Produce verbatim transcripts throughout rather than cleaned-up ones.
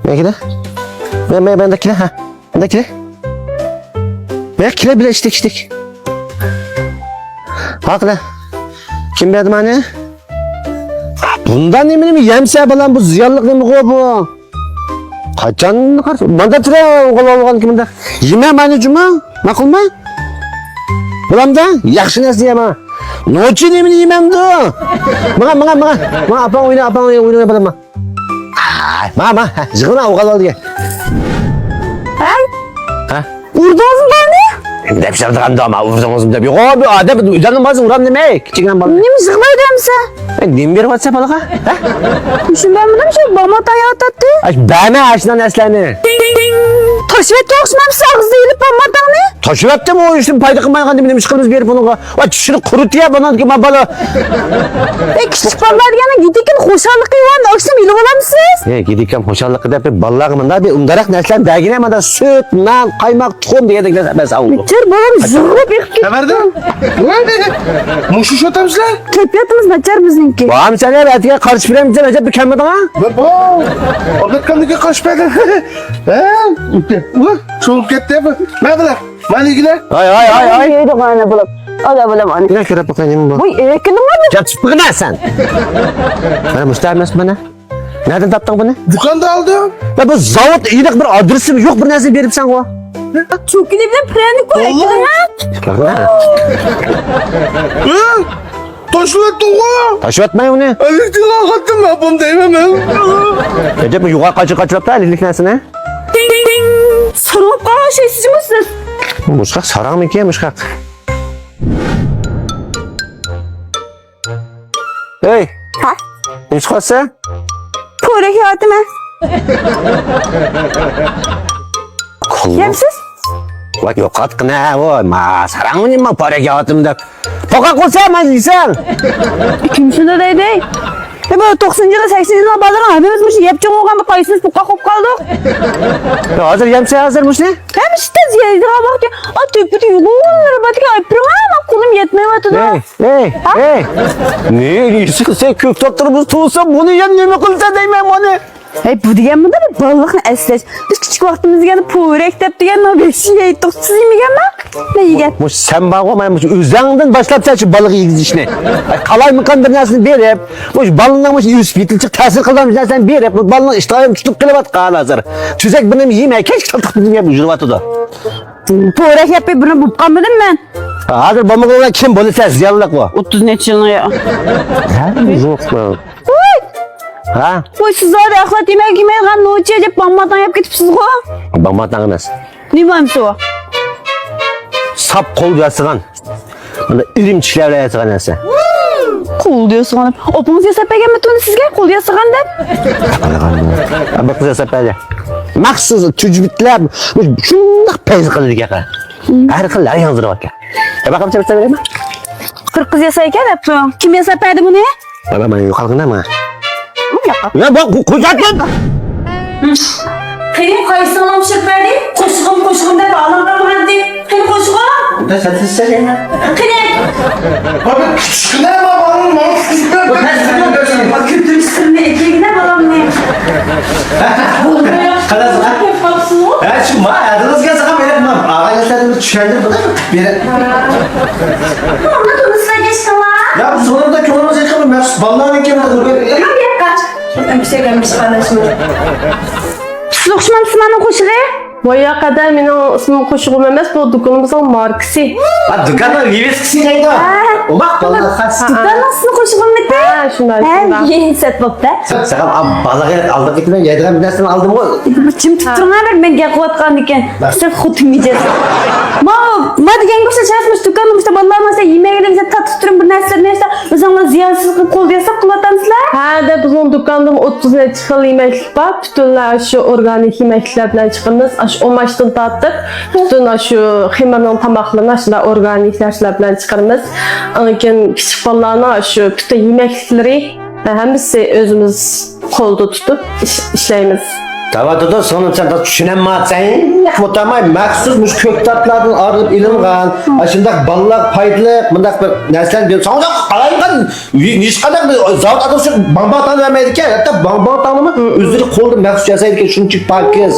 مەن كېلە. مەن، مەن، مەندە كېلە، ھە. مەندە كېلە. مەن كېلە بىلە ئىشتىك، ئىشتىك. ھاقلا. كىم بەردى مانا؟ بۇندا نېمىنى يەمسە بالام، بۇ زىيانلىق نېمىغۇ بۇ؟ قاچان قار-، ماندا تۇرە، ئوغۇل ئالغان كىمدە؟ يېمە مانا جۇما، ماقۇلمۇ؟ بۇلامدا ياخشى نەرسە يېمە. نوچى نېمىنى يېمەمدۇ؟ ماڭا، ماڭا، ماڭا. ماڭا ئاپاڭ ئوينا، ئاپاڭ ئوينا، ئوينا بالام. ئاي، ماڭا، ماڭا. ھە، يىغلىما، ئوغۇل ئالدى. ھەي. ھە؟ ئۇردىڭىزمۇ بالىنى؟ دەپ شەردىغاندا ما ئۇردىڭىزمۇ دەپ. يوق، بۇ ئادەم ئۆيدە ناماز ئۇرام نېمە؟ كىچىككىنە بالا. نېمە يىغلايدۇ ئەمسە؟ ئەي، نېمە بېرىۋاتسا بالىغا؟ ھە؟ چۈشىنىۋالمىدىم شۇ، باماتاڭ ياۋاتاتتى. ئاي، بەرمە ئاشۇنداق نەرسىلەرنى. تاشىۋەتكەن ئوخشىمامسىز ئاغزىدا ئېلىپ باماتاڭنى؟ تاشىۋەتتىم، ئۇ ئىشتىن پايدا قىلمايدىغان نېمە، نېمە ئىش قىلىمىز بېرىپ ئۇنىڭغا؟ ۋاي، چىشىنى قۇرۇتۇيە بۇنىڭ ما بالا. ئەي، كىچىك بالىلار دېگەننىڭ يېتىكىن خۇشاللىقى بار، ئاشۇنى ئېلىۋالامسىز؟ ئەي، يېتىكەم خۇشاللىقى دەپ بىر بالىلارغا مۇنداق بىر ئۇنداقراق نەرسىلەرنى بەرگىنە، مۇنداق سۈت، نان، قايماق، تۇخۇم دېگەندەك نەرسە بەرسە ئۇ. ناچار بالام يىغلاپ ئېقىپ كېتىپتۇ. نېمە بەردىڭ؟ مۇشۇ شۇ تامسىلەر؟ كەپىياتىمىز ناچار بىزنىڭكى. بام سەن يا ئەتىگە قارىشىپ بېرەمسەن ئەجەب بىر كەلمىدىڭ ھە؟ بابا، ئابلەتكەمدىكى قارىشىپ بەردىڭ. ھە؟ شۇ كېتىپ. مەن بىلە. مانىگىلە. ھاي، ھاي، ھاي، ھاي. يەيدۇ غانا بولۇپ. ئالا بولام ئانى. يا كىرىپ باقاي نېمە بار؟ بۇ ئېكىلىڭلار. جان چىقىپ بېقىنا سەن. مانا مۇشۇ ئەمەسمۇ مانا؟ نەدىن تاپتىڭ بۇنى؟ دۇكاندا ئالدىم. ۋە بۇ زاۋۇت ئېنىق بىر ئادرېسىمۇ يوق، بىر نەرسە بېرىپسەنغۇ. چوكىلى بىلەن پىرەنىك قوي. ئەكىلىڭلار. ھە؟ تاشلىۋەتتىڭغۇ؟ تاشلىۋەتمەي ئۇنى. ئەلىكتىن قالغانتىم مەن بۇنى دەيمەن مەن. ئەجەب يوغان قاچا قاچىلاپتۇ ئەلىكلىك نەرسىنى. سورۇپ قالغان شەيسىزمۇ سىز؟ مۇشقاق ساراڭمىكىن مۇشقاق؟ ھەي! ھە؟ نېمە ئىش قىلىسەن؟ پورەك يەۋاتىمەن. يەمسىز؟ ۋاي يوقاتقىنە، ۋاي ما ساراڭمۇ نېمە پورەك يەۋاتىمەن دەپ. توقا قىلسا مەن يېسەڭ. كىم شۇنداق دەيدۇ؟ ئە، بۇ توقسىنىنچى يىلى، سەكسىنىنچى يىلى بالىلىرىڭ ھەممىمىز مۇشۇ يەپ چوڭ بولغان بىر قايسىمىز بۇقا قوپ قالدۇق. ھازىر يەمسە ھازىر مۇشۇنى؟ ھەممە ئىشتا زىيادە قىلىۋاتىدۇ. ئا، تۆپىدە يۇغۇرۇپ بارىدىكەن، ئاي، پىرىڭ، قولۇم يەتمەيۋاتىدۇ. ئەي، ئەي، ھە؟ ئەي. نېمە يېسەڭ كۆپ تاپتۇرىمىز تۇرسا بۇنى يەنە نېمە قىلىسەن دەيمەن بۇنى. ھەي، بۇ دېگەن مۇنداق بىر بالىلىقنى ئەسلەش. بىز كىچىك ۋاقتىمىزدا دېگەندە پورەك دەپ دېگەن بىر شەي يەيتتۇق. سىز يېمىگەنما؟ مەن يېگەن. مۇشۇ سەن بارغۇ، مانا مۇشۇ ئۆزۈڭدىن باشلاپ سەن شۇ بالىغا يېگۈزۈشنى. قالايمىقان بىر نەرسىنى بېرىپ، مۇشۇ بالىنىڭ مۇشۇ ئۆسۈپ يېتىلىشىگە تەسىر قىلىدىغان بىر نەرسىنى بېرىپ، مۇشۇ بالىنىڭ ئىشتىھاسى تۇتۇپ قېلىۋاتقان ھازىر. تۈزەك بىر نېمە يېمەي، كەچ تاتلىق بىر نېمە يەپ يۈرۈۋاتىدۇ. پورەك يەپ بىر نېمە بولۇپ قالمىدىم مەن. ھازىر بولمىغانلار كىم بولىسەن، زىيانلىق بۇ. ئوتتۇز نەچچە يىلنىڭ يا. ھە؟ يوق. ۋوي! ھە؟ ۋوي، سىز زادى ئەخلەت يېمەك يېمەيدىغان نوچى دەپ باماتاڭ يەپ كېتىپسىزغۇ؟ باماتاڭ ئەمەس. نېمە ئەمسە ئۇ؟ ساپ قولدا ياسىغان. مانا ئىرىم چىشلار بىلەن ياسىغان نەرسە. قولدا ياسىغان دەپ. ئاپىڭىز ياساپ بەرگەنمىتى ئۇنى سىزگە؟ قولدا ياسىغان دەپ. بىر قىز ياساپ بەردى. مەخسۇس تۈجۈبىتلەر شۇنداق پەيز قىلىدىكەن. ھەر خىل ھەر ياندۇرۇۋاتىدۇ. يا باقام چەمچە بېرەيمۇ؟ قىرىق قىز ياسايكەن دەپتۇ. كىم ياساپ بەردى بۇنى؟ بابا مانا يوقالغىنە ما. بۇ ياقا. يا بۇ قويساڭ. قېنى قايسىڭلار پىشۇرۇپ بەردى؟ قوشۇغۇم قوشۇغۇم دەپ ئالىڭغا باراتتى. قېنى قوشۇغۇم؟ قېنى؟ بابا كىچىككىنە ما بالىنى ماڭا كۆتۈرۈپ سىرتىنى ئېكىگىنە بالامنى. قالاس. ھە شۇ ما ئادىڭىزگە ساغام ئېلىپ ما ئاغايلىقلارنى چۈشەندۈرۈپ بېرىپ. ئۇنى تونۇسىغا كەچتىڭلار. يا بۇ سورۇندا كۆڭلىڭىز يېقىنمۇ مەخسۇس بالىلارنىڭكى. ياق ياق. ئەمىسە ئەمىسە قارىداشمۇ. سىز ئوخشىمامسىز مانا قوشۇقى؟ ۋاي ياق ئەدە، مېنىڭ ئىسمىم قوشۇقۇم ئەمەس، بۇ دۇكىنىمىزنىڭ ماركىسى. ھە، دۇكاننىڭ ۋىۋىسكىسى دەيدۇ. ھە. ئۇنداق بالىلار خاس. دۇكاننىڭ ئىسمى قوشۇقمىتى؟ ھە، شۇنداق، ھە، شۇنداق. سەت بوپتۇ. ساغام بالىغا ئالدىپ كېتىمەن، يەيدىغان بىر نەرسىنى ئالدىمغۇ. جىم تۇرۇپ تۇرۇڭا بىر مەن گەپ قىلىۋاتقاندىكىن. سەت خوتۇن مىجەز. ما، ما دېگەنگە ئوخشاش، مۇشۇ دۇكاندا مۇشۇ بالىلارنى سەن يېمەكلىك سەن تارتىپ تۇرۇپ بىر نەرسىلەرنى يەسە، ئۆزۈڭلار زىيانسىز قىلىپ قولدا ياساپ قىلىۋاتامسىلەر؟ ھە، دە بىزنىڭ دۇكاندا ئوتتۇز نەچچە خىل يېمەكلىك بار. پۈتۈنلەي ئاشۇ ئورگانىك يېمەكلىكلەر بىلەن چىقىمىز. ئاشۇ ئۇماچتىن تارتىپ، پۈتۈن ئاشۇ خېمىرنىڭ تاماقلىرىنى ئاشۇنداق ئورگانىك نەرسىلەر بىلەن چىقىرىمىز. ئاندىن كېيىن كىچىك بالىلارنىڭ ئاشۇ پۈتۈن يېمەكلىكلىرى، ھەممىسى ئۆزىمىز قولدا تۇتۇپ ئىش-، ئىشلەيمىز. دەۋاتىدۇ، سىڭلىم، سەن چۈشىنەلمەيسەن. مۇتاماي مەخسۇس مۇشۇ كۆكتاتلاردىن ئايرىلىپ ئېلىنغان، ئاشۇنداق بالىلارغا پايدىلىق مۇنداق بىر نەرسىلەرنى بېرىپ، ساڭا قالايمىقان، ھېچقانداق بىر زاۋۇت ئادرېسى يوق، باڭباڭ تاڭ بەرمەيدىكەن. ھەتتا باڭباڭ تاڭنىمۇ ئۆزلىرى قولدا مەخسۇس ياسايدىكەن، شۇنچىلىك پاكىز.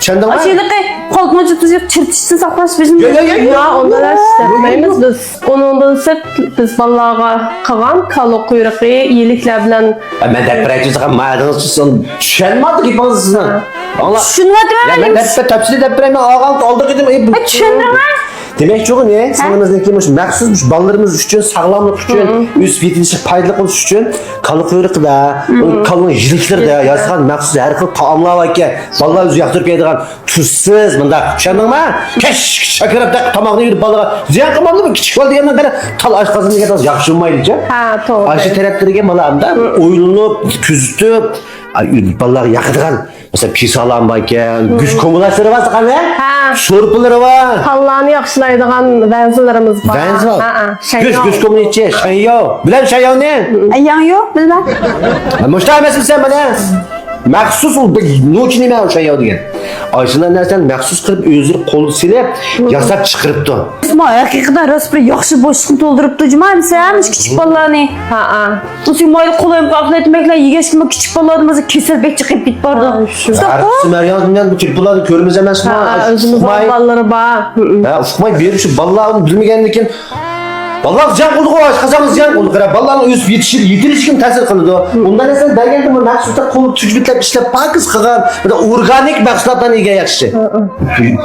چۈشەندىڭمۇ؟ ئاشۇندىقى قولتۇقنى چىرتىشتىن ساقلاش بىزنىڭ. ياق، ياق، ياق، ياق. يا، ئۇنداق نەرسە ئىشلەتمەيمىز بىز. ئۇنىڭدىن سىرت، بىز بالىلارغا قىلغان كالا قۇيرۇقى، يېلىكلەر بىلەن. ئە، مەن دەپ بېرەي، سىزگە ماڭا دېدىڭىز، سىز چۈشەنمەيدۇ گېپىڭىزنى سىزنىڭ. ھە. ئاڭلا. چۈشىنىۋاتىمەن يا، مەن مەن. دەپ، تەپسىلىي دەپ بېرەيمەن، ئالغان ئالدىغا دېدىم، ئەي، بۇ. ھە، چۈشەندۈرمە. دېمەكچىغۇ، ھە؟ سىڭلىمىزنىڭكى مۇشۇ مەخسۇس مۇشۇ بالىلىرىمىز ئۈچۈن، ساغلاملىق ئۈچۈن، ھە. ئۆسۈپ يېتىلىشىگە پايدىلىق بولۇش ئۈچۈن كالا قۇيرۇقىدا، ھە. كالىنىڭ يىلىكلىرىدە ياسىغان مەخسۇس ھەر خىل تائاملار باركەن. بالىلار ئۆزى ياقتۇرۇپ يەيدىغان تۇزسىز مۇنداق. چۈشەندىڭمۇ؟ كەچ شاكىراپتا تاماقنى يېدۈرۈپ بالىغا زىيان قىلمامدۇ؟ بۇ كىچىك بالا دېگەننىڭ قېنى تال ئاش قازىنى يېگەن ياخشى بولمايدۇچۇ. ھە، توغرا. ئاشۇ تەرەپلىرىگە بالا ئەمدى ئويلىنىپ، كۆزىتىپ، ئاي، بالىلارغا ياقىدىغان، مەسىلەن، پىسالام باركەن، گۈز كومىلاشلىرى بار، قانداق؟ ھە. شورپىلىرى بار. بالىلارنى ياخشىلايدىغان ۋەنزىلىرىمىز بار. ۋەنزا. ھە، ھە، گۈز، شەنياۋ. گۈز كومىلىچى، شەنياۋ. بىلەم شەنياۋنى؟ ئەيياڭيو، بىلمەم. ھە، مۇشتا ئەمەسمۇ سەن مانا؟ مەخسۇس ئۇ بىر نوچى نېمە ئوخشايدۇ دېگەن. ئاشۇنداق نەرسىلەرنى مەخسۇس قىلىپ ئۆزلىرى قول سېلىپ ياساپ چىقىرىپتۇ. بىزمۇ ھەقىقەتەن راست بىر ياخشى بوشلۇقنى تولدۇرۇپتۇ جۇما ئەمىسە مۇشۇ كىچىك بالىلارنى. ھەئە. مۇشۇ مايلىق قولايلىق ئاقلىتمەكلەر يېگەچكىمۇ كىچىك بالىلاردىن بولسا كېسەل بەك چىقىپ كېتىپ بارىدۇ. شۇنداققۇ؟ ھەرقىسى مەريان بىلەن بۇ تېلېفونلارنى كۆرىمىز ئەمەسمۇ؟ ھەئە، ئۆزىمىزنىڭ بالىلىرى بار. ھە، ئۇقماي بېرىپ شۇ بالىلار ئۇنى بىلمىگەندىكىن بالىلارغا زىيان قىلدىغۇ، ئاشقازانغا زىيان قىلدى. قارا، بالىلارنىڭ ئۆسۈپ يېتىشى، يېتىلىشىگىمۇ تەسىر قىلىدۇ. ئۇنداق نەرسىلەرنى بەرگەندە بۇ مەخسۇس قول تۈجمىتلەپ ئىشلەپ پاكىز قىلغان، بىر ئورگانىك مەھسۇلاتلارنى يېگەن ياخشى.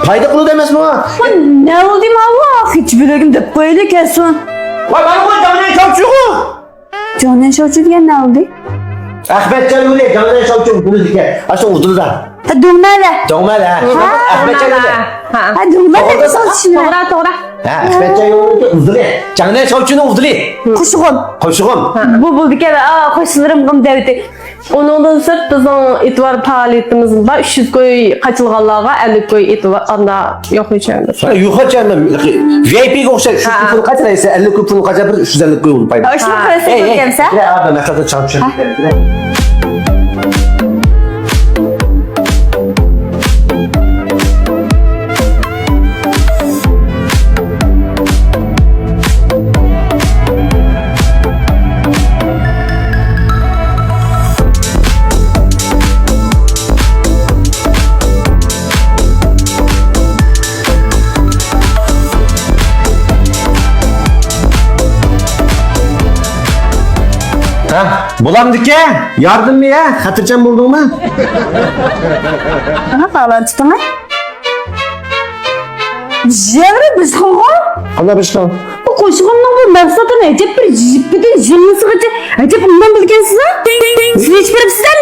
پايدا قىلىدۇ ئەمەسمۇ؟ نە بولدى ماۋۇ؟ خىچ بۆلەكنى دەپ قويايلى كەلسۇن. ۋاي، مانا بۇ جاڭنەن شاۋچۇغۇ. جاڭنەن شاۋچۇ دېگەن نە بولدى؟ ئەخمەت جايۇنى جاڭنەن شاۋچۇ بولىدىكەن. ئاشۇ ئۇدۇلدا. ھە، دۆڭمەلە. دۆڭمەلە. ھە؟ ئەخمەت جايۇنى. ھە، دۆڭمەلە. توغرا، توغرا. ھە، ئەخمەت جايۇنىڭ ئۇدۇلى. جاڭنەن شاۋچۇنىڭ ئۇدۇلى. قوشۇغۇم. قوشۇغۇم. بۇ بولدىكەن، ئا، قوشنىلىرىمغىمۇ دەۋېتى. ئۇنىڭدىن سىرت بىزنىڭ ئېتىبار پائالىيىتىمىز بار. ئۈچ يۈز كوي قاچىلىغانلارغا ئەللىك كوي ئېتىبار، ئاندا يوق ھېچ يەردە. يوق ھېچ يەردە. ۋىئايپىگە ئوخشاش. شۇ پۇل قاچىلايسەن، ئەللىك كوي پۇل قاچا بىر ئۈچ يۈز ئەللىك كوي بولۇپ قايتىدۇ. ئاشۇنى قىلىسەن ئەي، ئەي، دېگەنسەن. بىرەر ئادەم ھەقىقەتەن چاڭ چۈشۈرۈپ بېرىدۇ. ھە، بولامدىكەن؟ ياردىممۇ يا؟ خاتىرجەم بولدۇڭمۇ؟ قاچىلاڭ. يەنە بىر قىلغان. قانداق بىر ئىش قىلغان؟ بۇ قوشۇغۇمنىڭ بۇ مەھسۇلاتىنى ئەجەب بىر يىپىدىن يىڭنىسىغىچە ئەجەب ئوبدان بىلگەنسىز-ھە؟ سىز ھېچ بىرىمسىز-ھە